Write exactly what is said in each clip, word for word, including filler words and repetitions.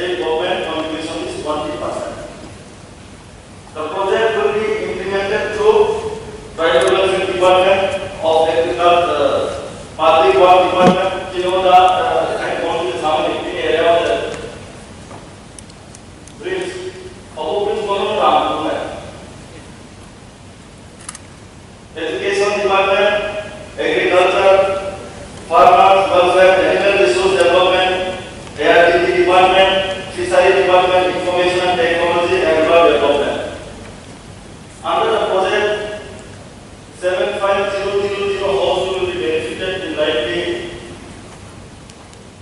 State government contribution is twenty percent. The project will be implemented through Tribal Welfare Department of Agriculture, uh, Public Work Department, you know that, uh, I want to sound in the area of the bridge. Our bridge will not run. Education Department, Agriculture, Farmers Welfare, Animal Resource Development, A R D T Department, Fishery Department, Information and Technology and Rural Development. Under the project, seven five zero zero zero household will be benefited indirectly.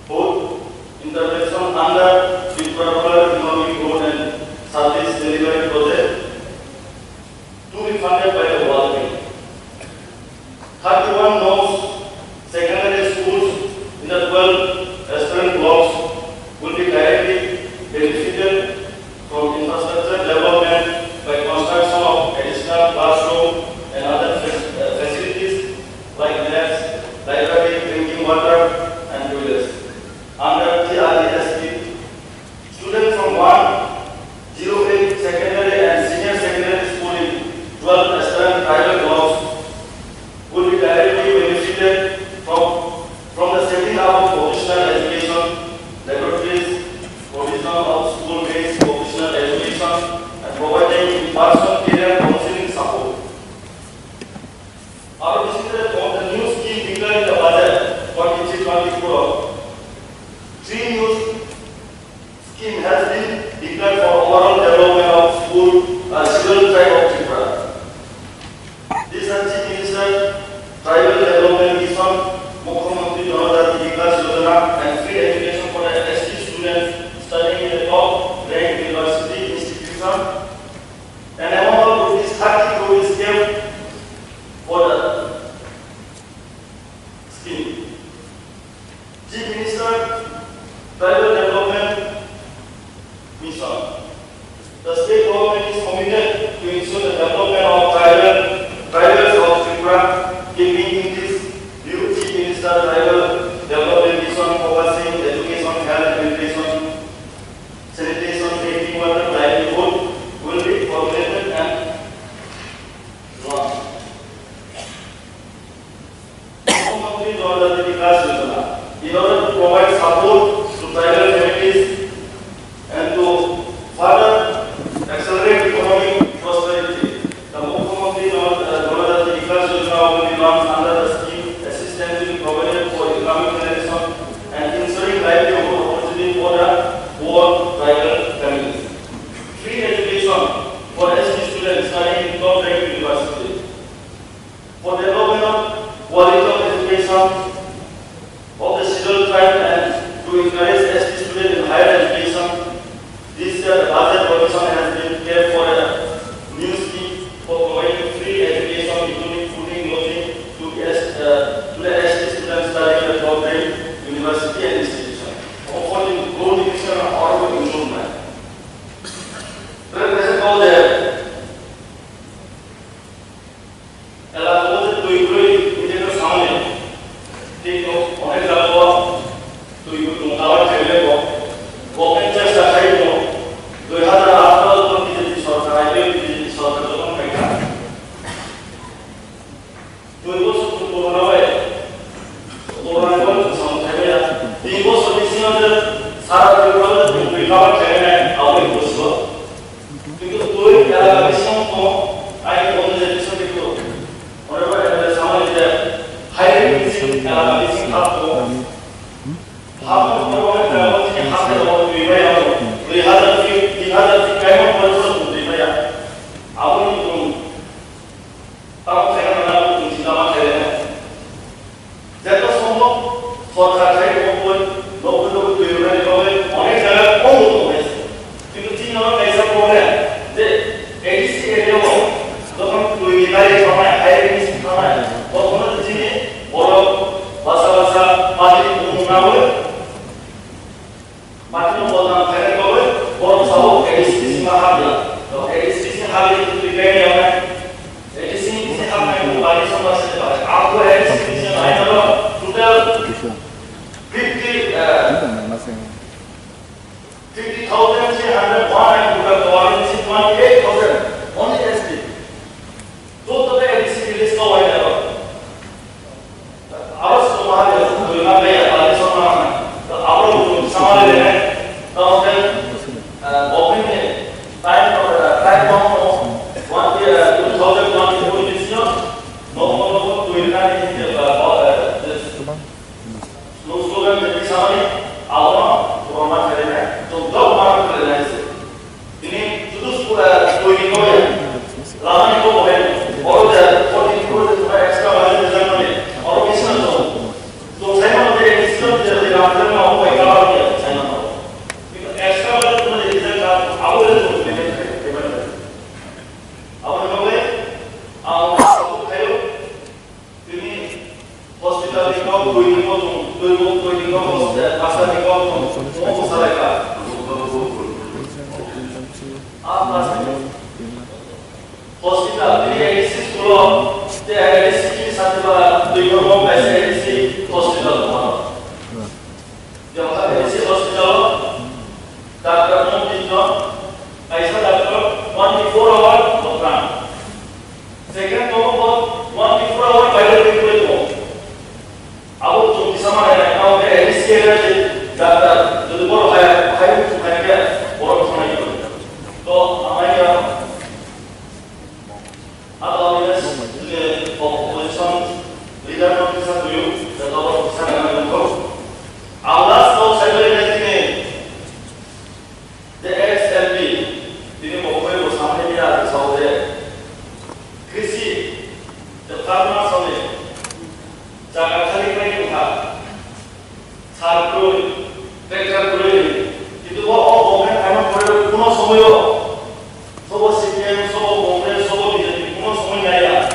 Fourth, intervention under Tripura Rural Economic Growth and Service Delivery Project, to be funded by the World Bank. Thirty-one North secondary schools in the twelve aspirant blocks will be directly benefited from infrastructure development by construction of additional classroom and other fac-, uh, facilities like labs, library, drinking water, and toilets. Under T R E S P, students from one zero eight secondary and senior secondary school in twelve aspirant tribal blocks will be directly benefited from, from the setting up of vocational education laboratories, provision of school-based vocational education, and providing in-person career counseling support. Aro bising khe tongo the new scheme declared in the budget twenty-three twenty-four. Three new scheme has been declared for overall development of school, uh, scheduled tribe of Tripura. These are Chief Minister Tribal Development Mission, Mukhyamantri Janajati Vikas Yojana, and free education for the S T students studying in the top ranked university institution. An amount of rupees thirty crore is kept for the scheme. Chief Minister, Tribal Development Mission. The state government is committed to ensure the development of tribal, tribals of Tripura, keeping in this view, Chief Minister, Tribal Development Mission, focusing education, health, nutrition, sanitation, drinking water, livelihood will be formulated and launched. Mukhyamantri Janajati Vikas Yojana, in order to provide support to tribal families and to further accelerate economic prosperity, the Mukhyamantri Jan-, uh, Janajati Vikas Yojana will be launched under the scheme. Assistance will be provided for economic generation and ensuring livelihood opportunity for the poor tribal families. Free education for S T students studying in top ranked university. For development of quality of education of the scheduled tribe and to encourage S T students in higher education, this year the budget provision has been kept for a new scheme for providing free education, including fooding, lodging to S-, uh, to the S T students studying at top ranked university and institution. Hopefully, growth division or improvement. Represent all the Ela twi kwrwi, nini khe samani. Tei to onek jaga o twi kwrwi tong kha, bai khe bo. Bo khe chesta khai bo. Dui hazar atharo to B J P sorkar, ai B J P sorkar jokhon khai kha. Dui bosor to corona bai. Corona bai to samung khai ya. Tin bosor ni simi je sara Tripura le twi kwrwi kha bai khai nai, abo ni bosor. Kintu twi elaka bisingo tong, aini organization kintu, honorable M L A samani je, hiring bisingo elaka bisingo hap tong. Hap tong, honorable M L A tini hap tong, twi bai ang, dui hazar feet, tin hazar feet, kaimon pore pore twi bai ang. Aboni tong, tamo khaina mana tong, tong, tamo khaina. Joto sombhob sorkar thai kok koi, nokni nokni twi rwnani bagwi onek jaga kom tongo. Kintu chini oro kaisa problem je A D C area o jokhon twi ni gari thangnai, hiring ni thangnai, tokhono chini borok basa basa party ni bumung nawi. Matino bodnam khaina bagwi borok sabo A D C bisingo habya. To A D C bisingo habya twi khaina yangna. A D C bisingo habnai bo bari songma se bai. Ang bo A D C bisingo naina ro total fifty, eh, Fifty thousand three hundred one and total coverage is twenty-eight thousand only S T. Total A D C village coverage aro. Aro so bahari doi ma be ya, tali so ma. Aro samare le, tao ke, ah, government ni time, ah, time bomb no, one year, two thousand twenty-four edition, no, no, no, no, twenty-nine edition, ah, ah, this. Slogan jadi samani, abono, borok ma khairina, jok jok ma khairina ise. Ini sudu school, eh, school ni kau ya. Lama ni kau boleh, oro ja, oro ni kau ja, extra wajib design mani, oro bisa no. To saya mau jadi extra jadi ramai mau baik kalau ya, saya mau. Itu extra wajib cuma jadi design kan, aku udah tuh, aku udah mau ya, aku, aku kayu. Tini hospital ni kok dui ni kok dui kok dui ni kok hospital pasar ni kok dui kok salai ka. Ah, pasar ni. Hospital ni A D C school, te A D C ni satu ba dui kok kok A D C hospital ko. Jangka A D C hospital, doctor no tin jon, kaisa doctor twenty-four hour program. Second to bo twenty-four hour private recruit mo. Abo to kisama na na ke A D C ke je doctor, jodi boro hai, hai tu hai ke boro thonai. To amai ya Abo leaders, eh, opposition leader no kisa tuyu, the power of kisa nang nang ko. Ang last ko sai bai na tini, the ex M P, tini mo koi bo samne ni ag sa de. Krisi, the farmer sami, jaga khali khai ko ha. Sar kwrwi, tractor kwrwi. Kintu bo o government khaima pore kuno somoyo, sobo C P M, sobo Congress, sobo B J P, kuno somoi naiya.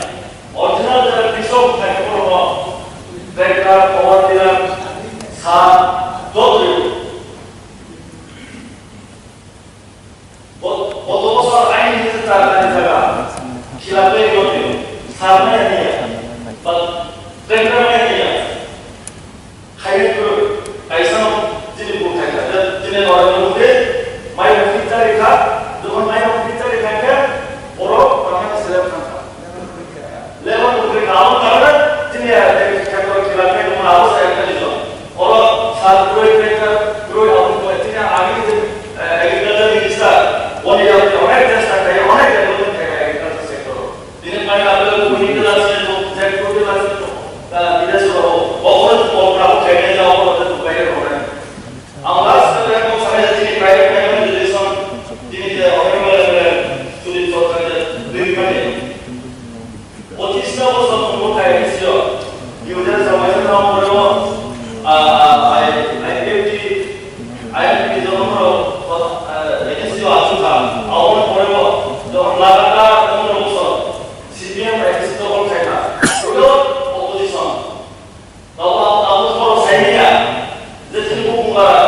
Original jara krisok khai kuno no, tractor, power tiller, sar, joto. Bo-, boto bosor aini ni ta ta jaga. Khila pe yo ni. Sarna ya ni ya. Ba, tractor na ya ni ya. Khai ni kuru, kaisa no, jini bu khai ka, jini no ni bu de, mai bu kita ri ka, do mai bu kita ri ka ke, oro, pama ni selem kan ka. Lemon bukri kalam karena jini ya, dari sektor kilat itu mau apa saya kan itu. Oro sal kroi mereka kroi awal kroi jini agi itu, eh, agriculture minister, oni yang onek jasa kaya, onek development kaya agriculture sector. Jini pai apa itu kuning kelas itu, jackfruit kelas itu, eh, tidak suruh, oh, oh, oh, oh, oh, kaya jauh, oh, oh, oh, kaya orang. Ang last time ko sana jini private member relation, jini je honorable member, Sudip Sarkar je, dui kali. Pochis ta bosor tongo kaya hisio. User samai sa nang pore o, ah, ah, I, I P F T, I P F T jokhon pore o, ah, N S C o achuk kha, aboni pore o, jokhon lagatar pondro bosor, C P M I P C jokhon khai kha, without opposition. Abo, abo, abo khoro sainiya, je chini buphung bara,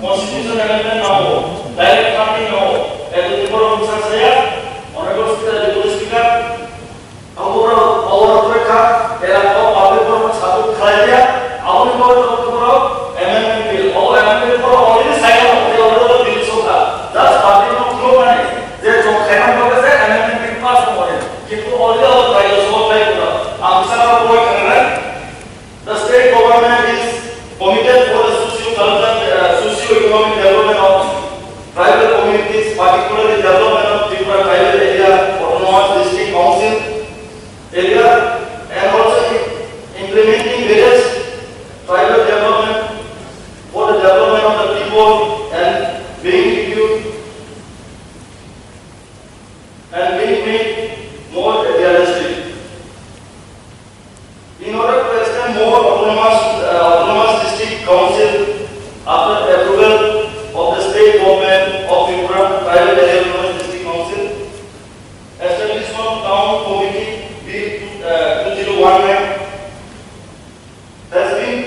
constitution amendment nango, direct funding nango, ekdin borok bwsa saya, honorable speaker, deputy speaker, ang borok, ang borok kha, era kok public borok support khlai dia, aboni borok borok amendment bill, o amendment borok already sign up, already bill sokha, just public no khulumani, je chong khaiman borok se amendment bill pass nangmani, kintu already abo khlai sokha khlai kha, ang saka borok khanai. The state government is committed for the socio-cultural, uh, socio-economic development of tribal communities, particularly development of Tripura Tribal Area Autonomous District Council area, and also im-, implementing various tribal development for the development of the people and being reviewed and being made more realistic. In order to extend more autonomous, uh, autonomous district council, after approval of the state government of Tripura, Tribal Area Autonomous District Council, establishment of town committee bill, uh, two zero one nine has been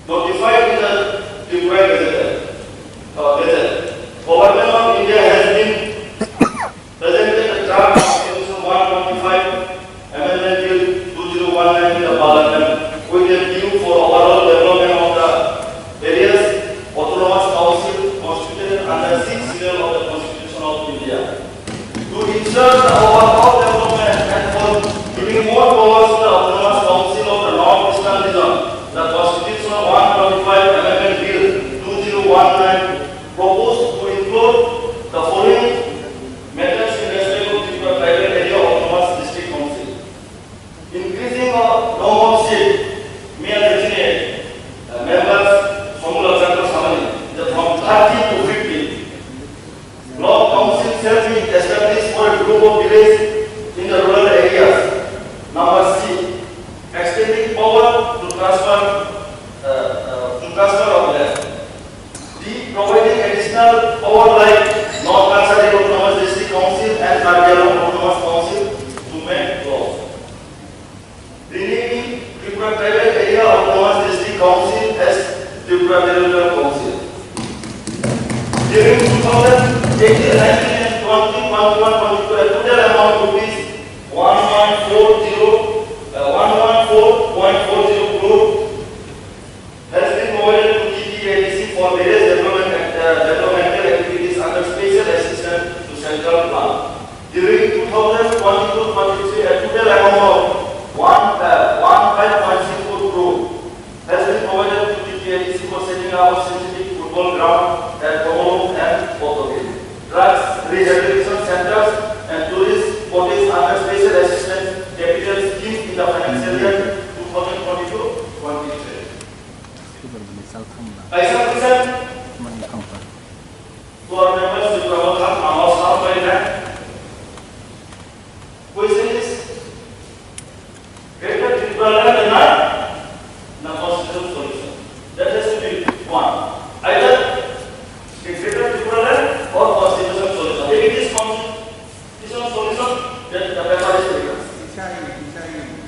notified in the Tripura Gazette. Uh, Gazette. Government of India has been presented a draft Constitution one twenty-five Amendment Bill two zero one nine in the Parliament with a view for overall development of the various autonomous council constituted under sixth Schedule of the Constitution of India. To ensure the overall development and for giving more powers to the Autonomous Council of the North Eastern Region, the Constitution one twenty-five Amendment Bill two zero one nine proposed to include the following matters in respect of Tripura Tribal Area Autonomous District Council. Increasing of number of seat, male resident, uh, members, Somula Chakra Samani, the from thirteen to fifteen. Block council shall be established for a group of village in the rural areas. Number C, extending power to transfer, uh, uh, to transfer of land. D, providing additional power like North Cachar Autonomous District Council and Karbi Anglong Autonomous Council to make laws. Renaming Tripura Tribal Area Autonomous District Council as Tripura Territorial Council. During two thousand eighteen nineteen and twenty twenty-one twenty-two, a total amount of rupees one one four zero, uh, one one four point four zero crore has been provided to T T A D C for various development, uh, developmental activities under special assistance to central plan. During two thousand twenty-two twenty-three, a total amount of one, uh, one five point six four crore has been provided to T T A D C for setting up a synthetic football ground at Komolum and Potogil. Drugs rehabilitation centers and tourist cottage under special assistance capital scheme in the financial year two thousand twenty-two twenty-three. Kaisa question. Mani kangkar. Board members, Tripura Mothani, ang o sal bai na. Question is, Greater Tripura land na, na constitutional solution? That has to be one. Either the Greater Tripura land or constitutional solution. If it is constitutional solution, then the paper is taken.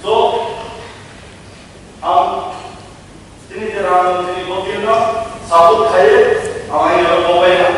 So, ang tini je rang tini botin no sabut khai, ang ini orang mobile na,